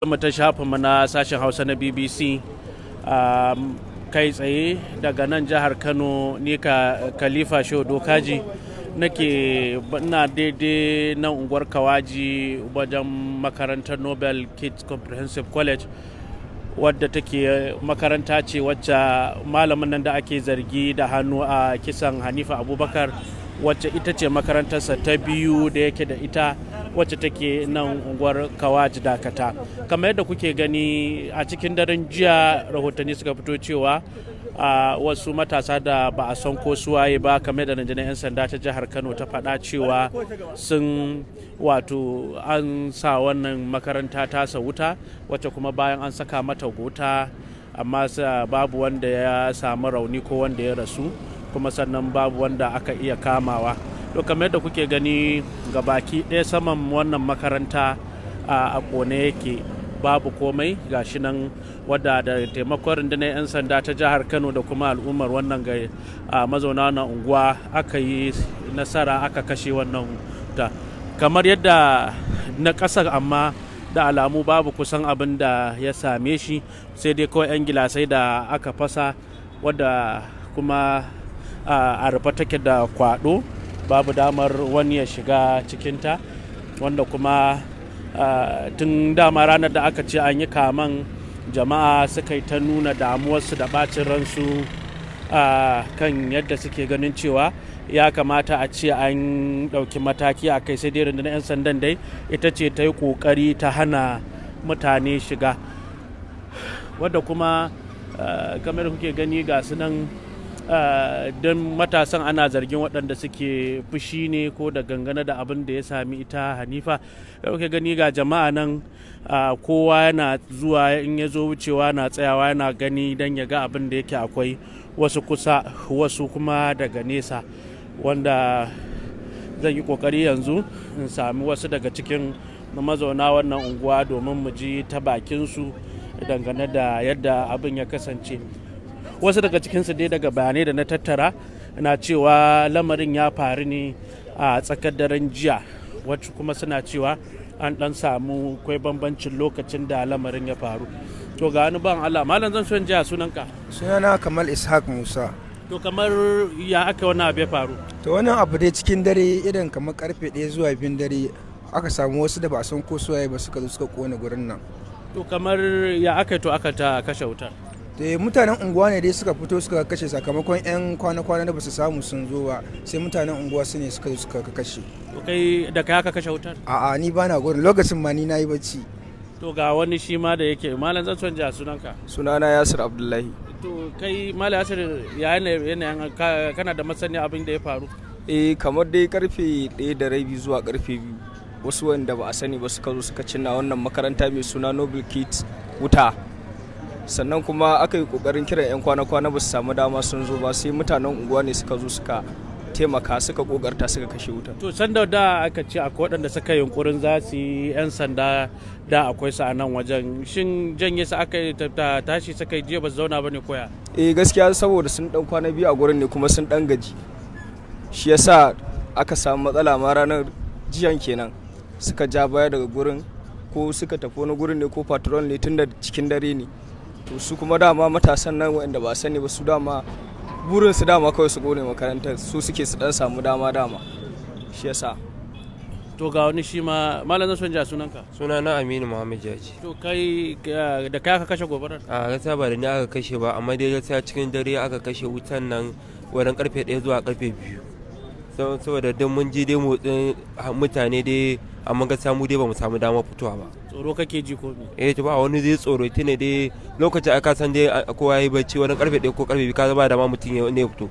Mu ta shafinmu na sashen Hausa na BBC kai tsaye daga nan jihar Kano, ni ka Khalifa Shehu Dokaji nake ina daidai nan unguwar Kawaji wajen makarantar Nobel Kids Comprehensive College, wadda take makaranta ce wacce malamin nan da ake zargi da hannu a kisan Hanifa Abubakar, wacce ita ce makarantarsa ta biyu da yake da ita, wacce take nan unguwar Kawaji Dakata. Kamar yadda kuke gani, a cikin daren jiya rahotanni suka fito cewa wasu matasa da ba a san ko suwaye ba, kamar da rundunar 'yan sanda ta jihar Kano ta faɗa, cewa sun wato an sa wannan makaranta tasa wuta, wacce kuma bayan an saka mata wuta amma babu wanda ya samu rauni ko wanda ya rasu, kuma sannan babu wanda aka iya kamawa. To, kamar yadda kuke gani, ga baki ɗaya saman wannan makaranta a kone yake, babu komai gashi nan, wadda da taimakon rundunar 'yan sanda ta jihar Kano da kuma al'ummar wannan ga mazauna wannan unguwa aka yi nasara aka kashe wannan ta. Kamar yadda na ƙasar, amma da alamu babu kusan abin da ya same shi, sai dai kawai 'yan gilasai da aka fasa, wadda kuma a rufe take da kwado, babu damar wani ya shiga cikinta. Wanda kuma tun dama ranar da aka ce an yi kaman, jama'a suka yi ta nuna damuwarsu da bacin ransu kan yadda suke ganin cewa ya kamata a ce an ɗauki mataki a kai. Sai dai rundunar 'yan sandan dai ita ce ta yi ƙoƙari ta hana mutane shiga. Wadda kuma kamar kuke gani, ga su nan, don matasan ana zargin waɗanda suke fushi ne ko da gangane da abin da ya sami ita Hanifa. Da kuke gani, ga jama'a nan, kowa yana zuwa, in ya zo wucewa na tsayawa yana gani don ya ga abin da yake akwai, wasu kusa, wasu kuma daga nesa. Wanda zan yi kokari yanzu in sami wasu daga cikin mazauna wannan unguwa domin mu ji ta bakinsu dangane da yadda abin ya kasance. Wasu daga cikinsu dai, daga bayanai da na tattara, na cewa lamarin ya faru ne a tsakar daren jiya, wacce kuma suna cewa an dan samu kwai bambancin lokacin da lamarin ya faru. To, ga wani ban Allah. Malam, zan son jiya sunanka. Sunana Kamal Ishaq Musa. To, kamar ya aka wani abu ya faru? To, wannan abu dai cikin dare, irin kamar karfe 1 zuwa 2 dare, aka samu wasu da ba a san ko suwaye ba suka zo suka kone gurin nan. To, kamar ya aka to aka ta kashe wutar? Da mutanen unguwa ne dai suka fito suka kashe, sakamakon 'yan kwana-kwana da ba su samu sun zo ba, sai mutanen unguwa su ne suka zo suka kashe. To, kai da kai aka kashe wutar? A'a, ni bana gurin lokacin ma, ni nayi bacci. To, ga wani shi ma da yake. Malam, zan son ji sunanka. Sunana Yasir Abdullahi. To, kai Malam Yasir, ya yanayin kana da masaniya abin da ya faru? Eh, kamar dai karfe 1:30 zuwa karfe 2, wasu wanda ba a sani ba suka zo suka cinna wannan makaranta mai suna Noble Kids wuta. Sannan kuma aka yi kokarin kiran 'yan kwana-kwana, ba su samu dama sun zo ba, sai mutanen unguwa ne suka zo suka taimaka, suka kokarta suka kashe wuta. To, sanda da aka ce akwai waɗanda suka yunkurin za su yi 'yan sanda da akwai su a nan wajen, shin janye su aka yi, tashi suka yi jiya ba su zauna ba ne, koya? Eh, gaskiya saboda sun dan kwana biyu a gurin ne, kuma sun dan gaji, shi yasa aka samu matsala ma ranar jiyan kenan, suka ja baya daga gurin, ko suka tafi wani gurin ne ko patrol ne, tunda cikin dare ne. To, su kuma dama matasan nan waɗanda ba sani ba, su dama burin su dama kawai su kone makarantar, su suke su dan samu dama dama, shi yasa. To, ga wani shi ma. Malam, zan son ji sunanka. Sunana Aminu Muhammad Jaji. To, kai da kai aka kashe gobarar? A gaskiya ba da ni aka kashe ba, amma dai gaskiya cikin dare aka kashe wutan nan, wurin karfe 1 zuwa karfe 2, saboda don mun ji dai motsin mutane dai, amma gaskiya mu dai ba mu samu damar fitowa ba. Tsoro kake ji ko me? Eh, to, ba wani zai tsoro, tune dai lokacin aka san dai kowa yayi bacci, wani karfe 1 ko karfe 2, ka ba da ma mutum ya ne fito.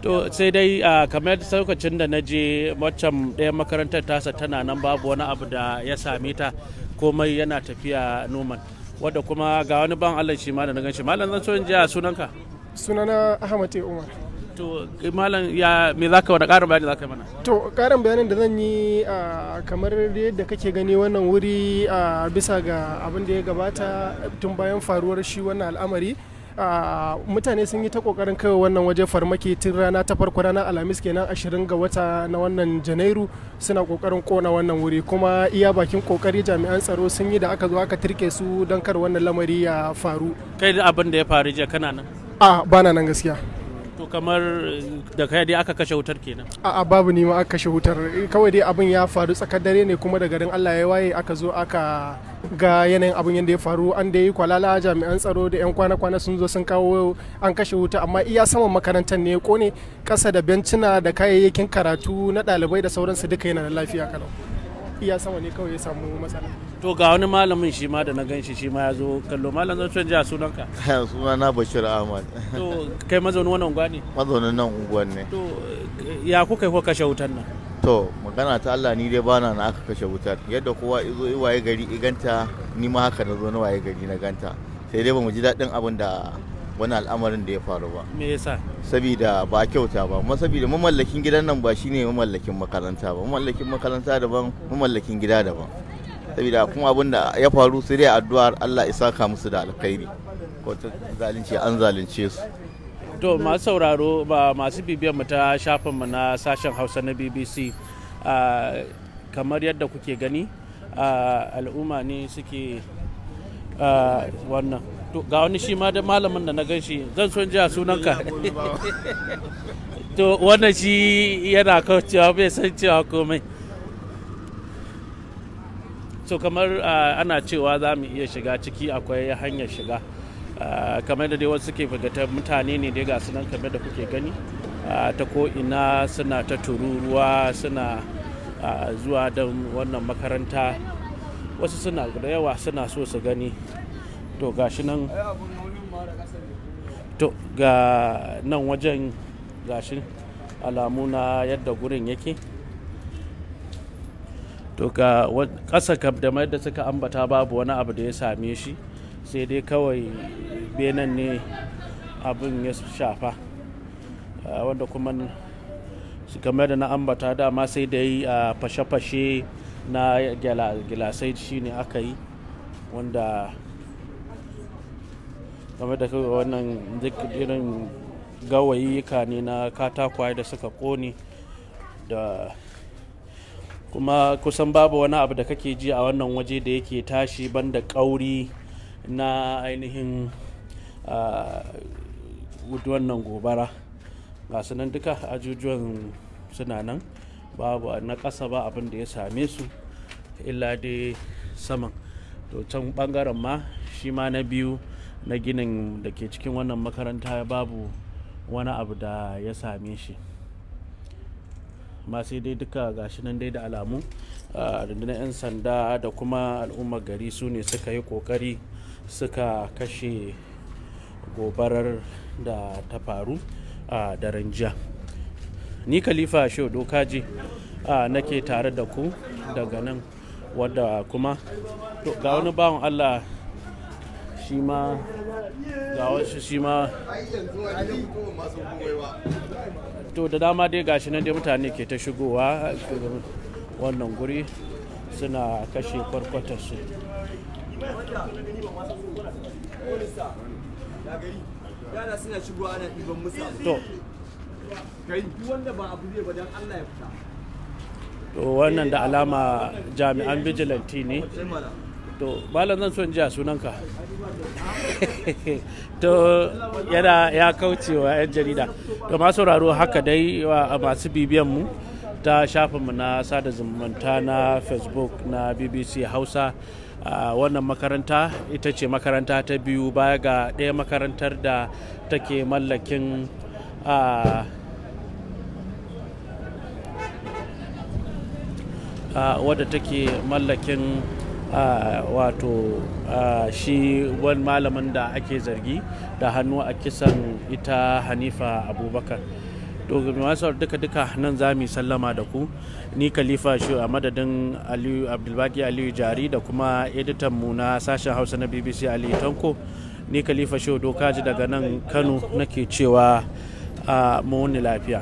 To, sai dai kamar lokacin da na je waccan ɗaya makarantar tasa, tana nan, babu wani abu da ya same ta, komai yana tafiya normal. Wadda kuma ga wani ban Allah shi ma da na gan shi. Malam, zan so in ji a sunanka. Sunana Ahmad A. Umar. To, malam, ya me zaka, wani ƙarin bayani zaka yi mana? To, ƙarin bayanin da zan yi, kamar yadda kake gani wannan wuri, bisa ga abin da ya gabata tun bayan faruwar shi wannan al'amari, Mutane sun yi ta kokarin kai wannan waje farmaki tun rana ta farko, ranar Alhamis kenan, 20 ga wata na wannan Janairu, suna kokarin kona wannan wuri. Kuma iya bakin kokari jami'an tsaro sun yi da aka zo aka tirke su don kar wannan lamari ya faru. Kai da abin da ya faru jiya kana nan? A bana nan gaskiya. To kamar da kai dai aka kashe wutar kenan? A'a, babu ni ma aka kashe wutar. Kawai dai abin ya faru tsakar dare ne, kuma da garin Allah ya waye aka zo aka ga yanayin abin yadda ya faru. An da yi kwalala, jami'an tsaro da 'yan kwana-kwana sun zo sun kawo an kashe wuta, amma iya saman makarantar ne ya kone. Kasa da bencina da kayayyakin karatu na ɗalibai da sauransu duka yana da lafiya kalau. Iya sama ne kawai ya samu matsala. To ga wani malamin shi ma da na ganshi, shi ma ya zo kallo. Malam, zan son ji a sunanka. Sunana Bashir Ahmad. To kai mazaunin wannan unguwa ne? Mazaunin nan unguwan ne. To ya kuka yi kuka kashe wutar nan? To magana ta Allah, ni dai bana na aka kashe wutar. Yadda kowa izo i waye gari iganta, ni ma haka na zo na waye gari na ganta. Sai dai bamu ji daɗin abin da wani al'amarin da ya faru ba. Me yasa? Sabida ba kyauta ba, kuma sabida mamallakin gidan nan ba shine mamallakin makaranta ba. Mamallakin makaranta daban, mamallakin gida daban. Sabida kuma abin da ya faru sai dai addu'ar Allah ya saka musu da alkhairi. Ko ta zalunci an zalunce su. To masu sauraro ba masu bibiyar mu ta shafin mu na sashen Hausa na BBC, kamar yadda kuke gani, al'umma ne suke wannan. To ga wani shi ma da malamin da na gan shi, zan son ji a sunanka. To wannan shi yana kaucewa, bai san cewa komai. So kamar ana cewa za mu iya shiga ciki, akwai hanyar shiga. Kamar da dai wasu suke fagata, mutane ne dai ga su nan kamar da kuke gani, ta ko ina suna ta tururuwa suna zuwa don wannan makaranta. Wasu suna da yawa suna so su gani. To gashi nan, to ga nan wajen, gashi alamu na yadda gurin yake. To ga ƙasa da yadda suka ambata, babu wani abu da ya same shi, sai dai kawai benen ne abin ya shafa, wanda kuma kamar da na ambata dama sai dai fashe-fashe na gilasai shine aka yi, wanda game da kawai wannan duk irin gawayika ne na katakwaye da suka kone. Da kuma kusan babu wani abu da kake ji a wannan waje da yake tashi banda kauri na ainihin wannan gobara. Ga su nan duka ajujuwan suna nan, babu na ƙasa ba abin da ya same su illa dai saman. To can bangaren ma shi ma na biyu na ginin da ke cikin wannan makaranta babu wani abu da ya same shi ma, sai dai duka gashi nan dai da alamu rundunar 'yan sanda da kuma al'ummar gari su ne suka yi kokari suka kashe gobarar da ta faru a daren jiya. Ni Khalifa Shehu Dokaji nake tare da ku daga nan, wadda kuma to ga wani bawan Allah shi ma, ga wasu shi ma. To da dama dai gashi nan dai mutane ke ta shigowa wannan guri suna kashe kwarkwatarsu. Yara suna shigowa ana ɗiban musu abu. To Kai duk wanda ba abu zai ba dan Allah ya fita. To wannan da alama jami'an vigilante ne. To malam, zan so in ji a sunanka. To yana ya kaucewa 'yan jarida. To masu sauraro, haka dai wa masu bibiyan mu ta shafinmu na sada zumunta na Facebook na BBC Hausa, a wannan makaranta ita ce makaranta ta biyu baya ga ɗaya makarantar da take mallakin wadda take mallakin wato shi wani malamin da ake zargi da hannu a kisan ita Hanifa Abubakar. To masu duka duka nan za mu yi sallama da ku. Ni Khalifa shi a madadin Aliyu Abdulbaki Aliyu Jari da kuma editan mu na sashen Hausa na BBC Aliyu Tanko, ni Khalifa Shehu Dokaji daga nan Kano nake cewa a mu lafiya.